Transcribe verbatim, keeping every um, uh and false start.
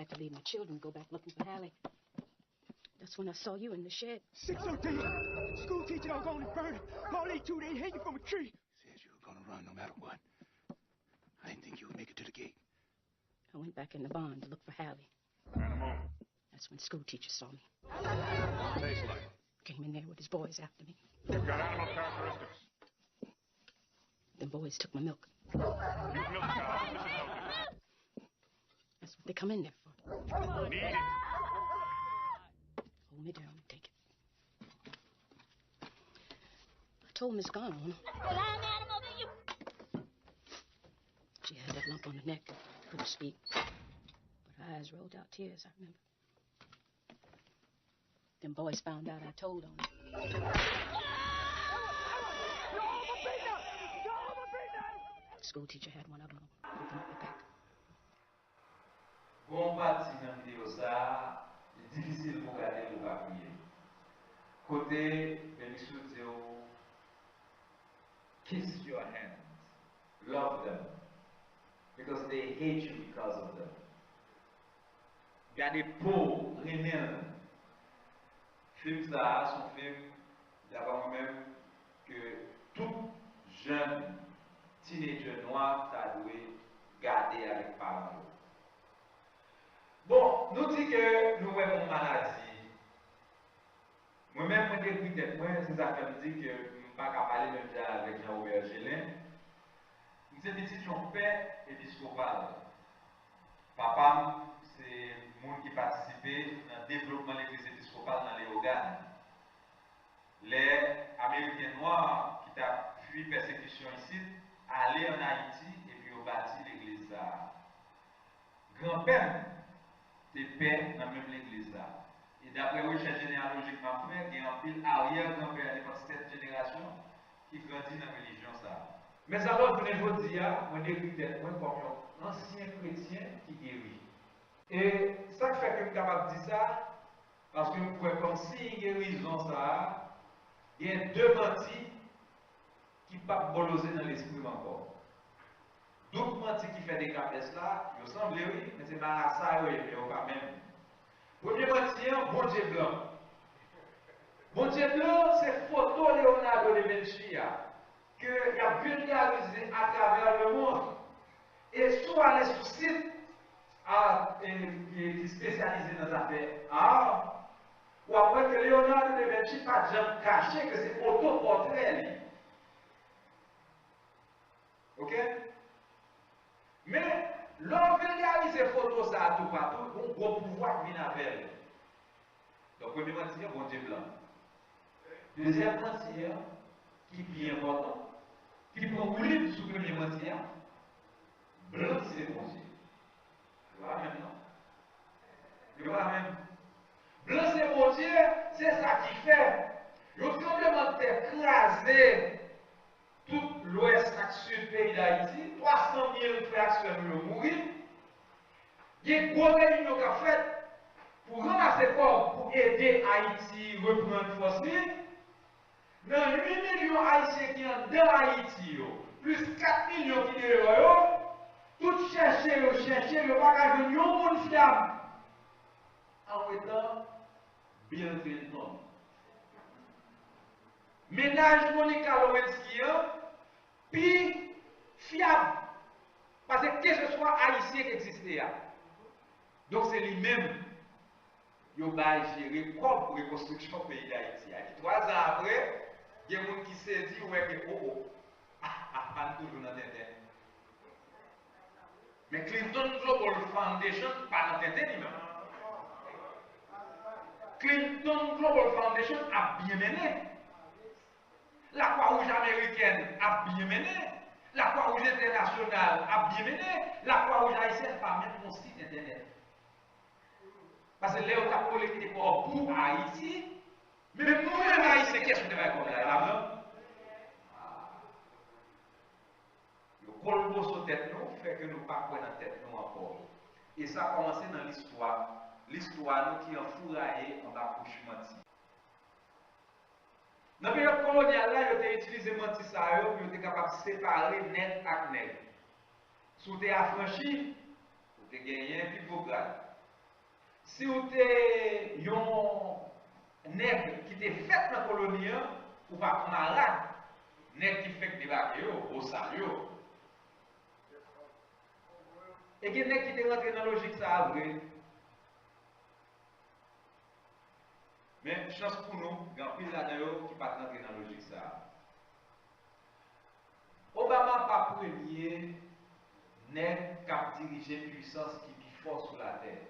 had to leave my children, go back looking for Hallie. That's when I saw you in the shed. Six oh three! School teacher don't go on the bird. All they do, they hang you from a tree. Said you were gonna run no matter what. I didn't think you would make it to the gate. I went back in the barn to look for Hallie. Animal. That's when school teacher saw me. Taste like. Came in there with his boys after me. You've got animal characteristics. The boys took my milk. Use milk cow. This is healthy. That's what they come in there for. Need it. Hold me down and take it. I told Miss Garner on her. She had that lump on her neck and couldn't speak. But her eyes rolled out tears, I remember. Them boys found out I told on her. School teacher had one of them open up the back. Gon pati nan videyo sa a, li difisil pou w gade l ou pa kriye. Kote Felix yo di w, kiss your hands, love them, because they hate you because of them. Gade po w, renmen l. Fim sa a se yon fim, dapre mwen menm, ke tout jèn teenager nwa ta dwe gade avèk paran yo. Bon, nou di ke nou wè yon maladi. Mwen menm, mwen dekri tèt mwen, se sa fè m di ke m pa ka pale menm jan avèk Jean Robert Gelin. M se pitit yon pè episkopal. Papa m se moun ki patisipe nan devlopman legliz episkopal nan Leyogàn. Lè Ameriken nwa ki t ap fui pèsekisyon isit ale ann Ayiti epi yo bati legliz sa a. Granpè m te pè nan menm legliz la. E daprè rechèch jeneyalojik m ap fè, gen anpil aryè granpè, nenpòt sèt jenerasyon ki grandi nan relijyon sa a. Mezanmi, jounen jodi a, mwen dekri tèt mwen kòm yon ansyen kretyen ki geri. E sa k fè ke m kapab di sa, paske m kwè kòm siy gerizon sa a, gen de manti ki p ap boloze nan lespri m ankò. Doub manti ki fè dekapès la, yo sanble wi, men se marasa yo ye, men yo pa menm. Premye manti an, Bondye blan. Bondye blan se foto Leonardo da Vinci a ke y ap vilgarize atravè lemonn. E si w ale sou sit a, e, e, ki espesyalize nan zafè ar, w ap wè ke Leonardo da Vinci pa t janm kache ke se otopòtrè li. Oke? Men, lè w vilgarize foto sa a toupatou, gon gwo pouvwa k vin avè l. Donk, premye manti an, Bondye blan. Dezyèm manti an, ki pi enpòtan, ki pran woulib sou premye manti an, blan se Bondye. Yo pa menm non. Yo pa menm. Blan se Bondye, se sa ki fè yon tranblemanntè kraze tout lwès ak sid peyi Dayiti, twa san mil frè ak sè nou yo mouri. Gen gwo reyinyon k ap fèt pou ranmase kòb pou ede Ayiti reprann fòs li. Nan uit milyon Ayisyen ki anndan Ayiti yo, plis kat milyon ki deyò yo, tout chèche yo chèche, yo pa ka jwenn yon moun fyab. Anwetan Bill Clinton. Mennaj Monica Lewinsky an pi fyab pase keseswa Ayisyen k egziste a. Donk se li menm yo bay jere kòb rekonstriksyon peyi Dayiti a. Epi twa zan apre, gen moun ki sezi, wè ke, o, o, a, a, a n toujou nan tenten. Men Clinton Global Foundation pa nan tenten li menm. Clinton Global Foundation ap byen mennen. Lakwa Wouj amerikèn ap byen mennen. Lakwa Wouj entènasyonal ap byen mennen. Lakwa Wouj ayisyèn pa menm gon sit entènèt. Paske lè yo t ap kolekte kòb pou Ayiti, menm nou menm Ayisyen, kiyès ki te bay kòb la? E pa blan? Yo kolboso tèt nou, fè ke nou pa kwè nan tèt nou ankò. E sa kòmanse nan listwa, listwa nou ki anfouraye anba kouch manti. Nan peryòd kolonyal la, yo te itilize manti sa yo pou yo te kapab separe nèg ak nèg. Si w te afranchi, ou te genyen pi gwo grad. Si w te yon nèg ki te fèt nan koloni an, ou pa kanmarad nèg ki fèk debake yo, bosal yo. E gen nèg ki te rantre nan lojik sa a vre. Men, chans pou nou, gen anpil ladan yo ki pa t rantre nan lojik sa a. Obama pa premye nèg k ap dirije pwisans ki pi fò sou latè.